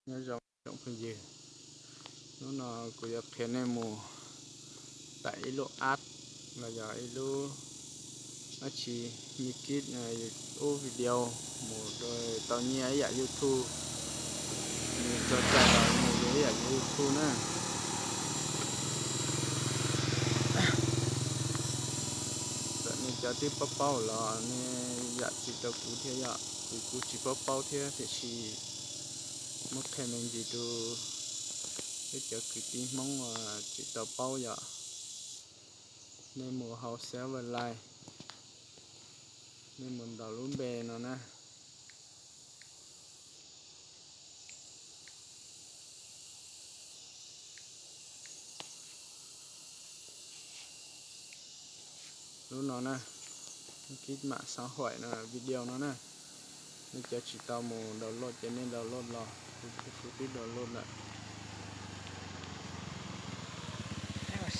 Nyob zoo tsoom phooj ywg, hnub no kuv yuav qhia nej mus tải ib lub app los yog ib lub dab tsi, me kib ub video mus tau nyiaj ib yam YouTube, nws tso cai los mus ib yam YouTube na. Txawm nej cov twb paub paub los nej zam txim rau kuv thiab yom, kuv kuj tsis paub paub thiab tiam sis muab qhia me ntsis rau peb cov kwv tij Hmoob uas tsis tau paub yom. Nej mus hauv Silver Lake, nej mus ntaus lub npe no na. Lub no na, kib mam xav huaim no video no na. Nej cov tsis tau mus download ces nej download los, kuv twb download lawm.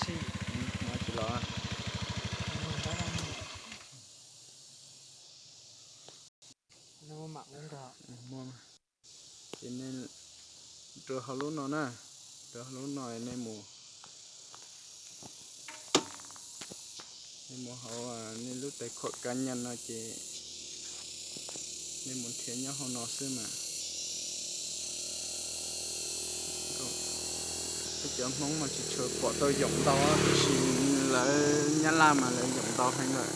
Tsis los. Ces nej rau hauv lub no na, rau hauv lub no nej mus, nej mus hauv nej lub tais khuam cá nhân no ces nej mus nrhiav nyob hauv no xwb mas. Peb cov Hmoob mas tsis tshua pom tau yoom ntau tiam sis lawv Nyab Laj mas lawv yoom ntau heev lawm.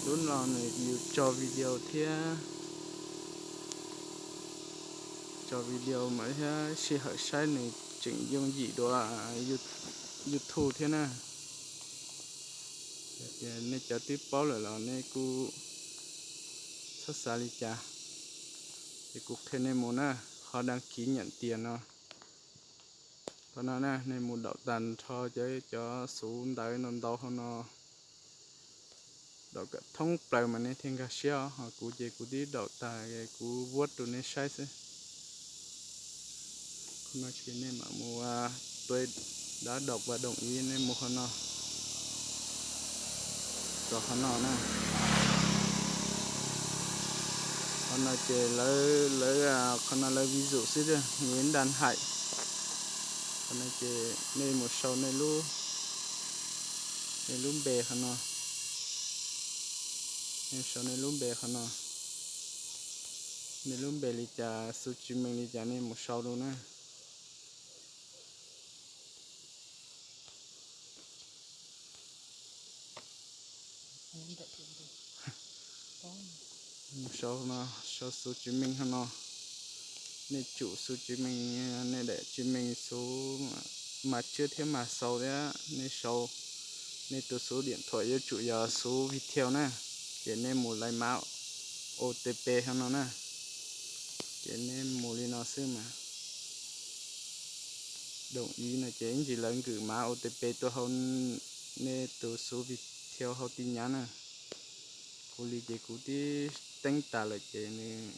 Lub no nws yus tso video thiab, tso video mas thiab sij hawm saib nws tseem yooj yim dua YouTube thiab na. Yog tias nej cov twb paub lawm los nej kuj txhob xav li cas. Ces kuv qhia nej mus na, qhov đăng ký nhận tiền no. Qhov no na nej mus đọc tag nrho cov, cov xuv ntawv no ntau hauv no, đọc kom thoob plaws mas nej thiaj nkag siab os. Ho kuv ces kuv twb đọc tag, kuv vuab rau nej saib xwb. Qhov no ces nej mam mus, tôi đã đọc và đồng ý, nej mus qhov no, rau qhov no na. Qhov no ces lawv, lawv, qhov no lawv ví dụ xwb, Nguyễn Đan Hạnh. Qhov no ces nej mus sau nej lub, nej lub npe qhov no, nej sau nej lub npe qhov no, nej lub npe li cas, Xuv Tsis Meej li cas nej mus sau rau na. Sau no, sau Xuv Tsis Meej qhov no. Nej tsum Xuv Tsis Meej, nej daim Tsis Meej xuv mas tswb thiab mas xaus thiab nej sau. Nej tus xuv điện thoại yuav tsum yog xuv Viettel na, ces nej mus lais mã O T P qhov no na. Ces nej mus li no xwb mas. Đồng ý no ces ib ntsis lawv nkwm mã O T P tuaj hauv nej tus xuv Viettel hauv tin nhắn na. Kuv li ces kuv twb teeb tas lawm ces nws,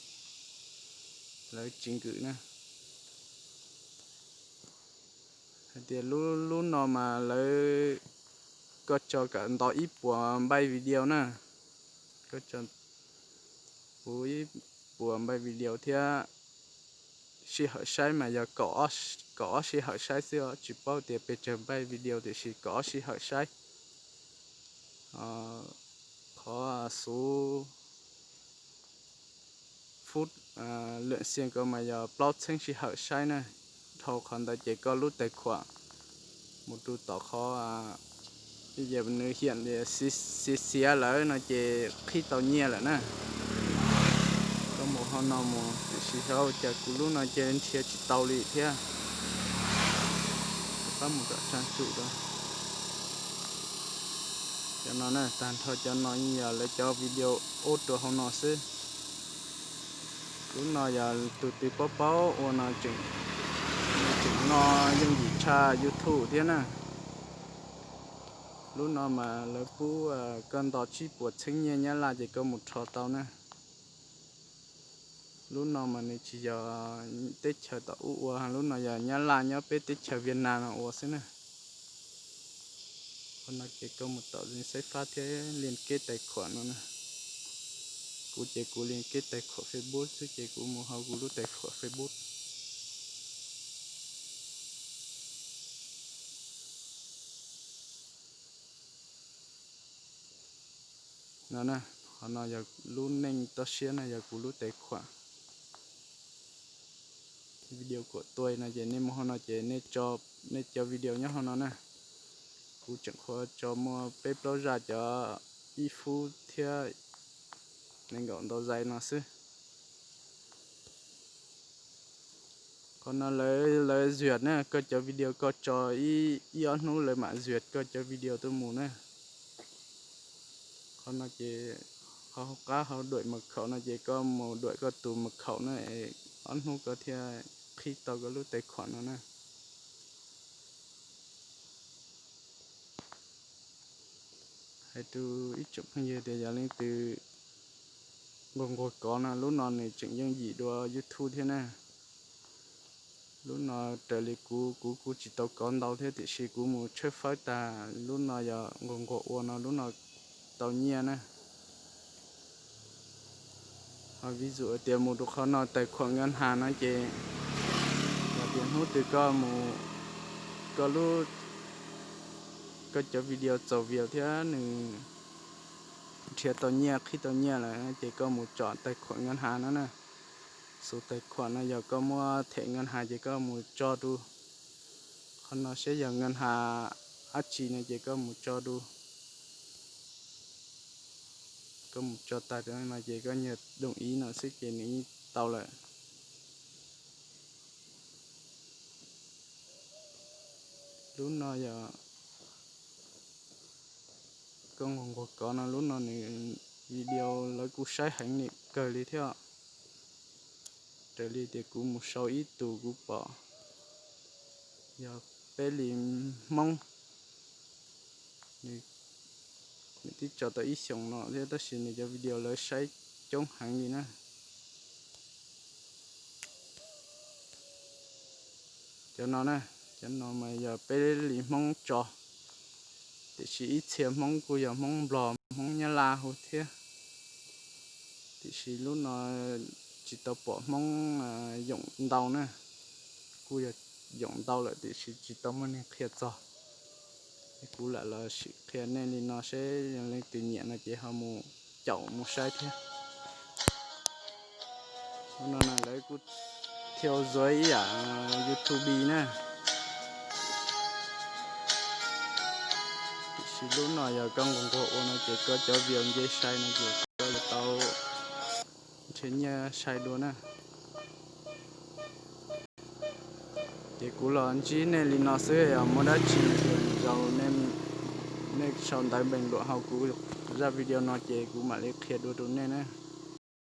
lawv tsis nkwm na. Hais tias lub, lub no mas lawv, koj tso kom nto ib puas npaij video na. Koj tso puv ib puas npaij video thiab sij hawm saib mas yog kaum ob sij hawm saib xwb os, tsis paub tias pes tsawg npaij video tiam sis kaum ob sij hawm saib. Qhov xuv phút, lượng xem ko mas yog plaub txheeb sij hawm saib na. Dhau qhov ntawd ces koj lub tais khuam mus rau tom qhov, nws hiam xiav xiav lawm no ces qhib tau nyiaj lawm na. Koj mus hauv no mus, tiam sis xyov cas kuv lub no ces nrhiav tsis tau li thiab. Pab mus tom trang chủ rau. Cov no na, tag nrho cov no yog lawv cov video ub rau hauv no xwb. Lub no yog tus twg paub paub ua no tseem, tseem no yooj yim tshaj YouTube thiab na. Lub no mas lawv pub koj nto tsib puas txheeb nyiaj Nyab Laj ces koj mus rho tau na. Lub no mas nws tsis yog teb chaws tom ub ua, lub no yog Nyab Laj nyob peb teb chaws Việt Nam no ua xwb na. Qhov no ces koj mus tom link xaib fab thiab liên kết tài khoản no na. Kuv ces kuv liên kết tài khoản Facebook xwb ces kuv mus hauv kuv lub tài khoản Facebook. No na, qhov no yog lub neej toj siab no yog kuv lub tais khuam. Video kuam tuaj no ces nej mus hauv no ces nej cov video nyob hauv no na. Kuv tseem qhuav tso muaj peb plaub zaj cov ib fub thiab nees nkaum ntau zais no xwb. Qhov no lawv, lawv duyệt na, koj cov video koj tso ib ob hnub lawv mam duyệt koj cov video tuaj mus na. Qhov no ces, qhov hauv qab hauv duam mật khẩu no ces koj mus duam koj tus mật khẩu na, ob hnub koj thiaj qhib tau koj lub tais khuam no na. Hais rau ib tsoom phooj ywg tias yog leej twg nquag nquag kov no, lub no nws tseem yooj yim dua YouTube thiab na. Lub no raws li kuv, kuv kuj tsis tau kov ntau thiab tiam sis kuv mus tshawb fawb tag, lub no yog nquag nquag ua no lub no tau nyiaj na. Ho ví dụ tias mus rau qhov no tais khuam ngân hàng no ces, yog tias hnub twg koj mus, koj lub, koj cov video txaus views thiab nws nrhiav tau nyiaj qhib tau nyiaj lawm ces koj mus tsom tais khuam ngân hàng no na. Xus tais khuam no yog koj muaj thẻ ngân hàng ces koj mus tso rau qhov no saib yog ngân hàng dab tsi no ces koj mus tso rau, koj mus tso tas no ces koj nyuag đồng ý no xwb ces nws yeej tau lawm. Lub no yog koj nquag nquag kov no, lub no nws video lawv kuj saib heev li kawg li thiab. Raws li tias kuv mus sau ib tus kuv pom yog peb li Hmoob, nws twb tso tau ib xyoos no thiab tab sis nws cov video lawv saib coob heev li na. Cov no na, cov no mas yog peb li Hmoob tso, tiam sis ib txhia Hmoob kuj yog Hmoob Nplog, Hmoob Nyab Laj huv thiab. Tiam sis lub no tsis tau pom Hmoob yoom ntau na, kuj yog yoom ntau lawm tiam sis tsis tau muaj neeg qhia txog. Kuv lam los sim qhia nej li no seb leej twg nyiam no ces ho mus caum mus saib thiab. Lub no lawv kuj thiaj zuav ib yam YouTube na. Tiam sis lub no yog koj nquag nquag ua no ces koj cov view nce sai no ces koj yuav tau nrhiav nyiaj sai dua na. Ces kuv los ntsib nej li no xwb, yog muaj dab tsi ces zaum nej sau ntawv bình luận hauv kuv zaj video no ces kuv mam li qhia dua rau nej na.